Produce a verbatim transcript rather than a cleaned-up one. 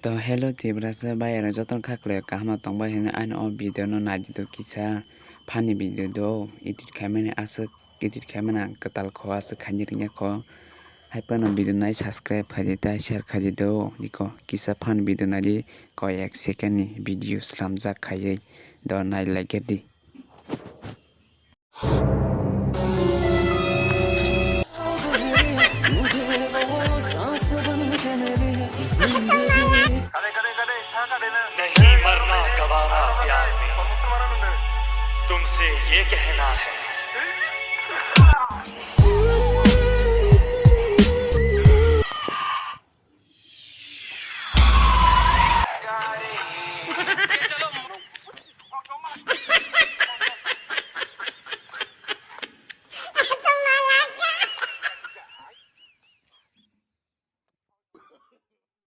To hello Tiprasa bai rok jotono kha kwlai kaham tongbai hwnwi ani o video no naidi do kisa funny video do edit khaimani aswk edit khaimani ang kwtal kho aswk khaini rwngya kho. Hai phano video nai subscribe khaidi tei share khaidi do diko kisa funny video naidi koi ek second ni video slamjak khaiwi do nai like di. नहीं मरना गवारा प्यार में, तुमसे ये कहना है।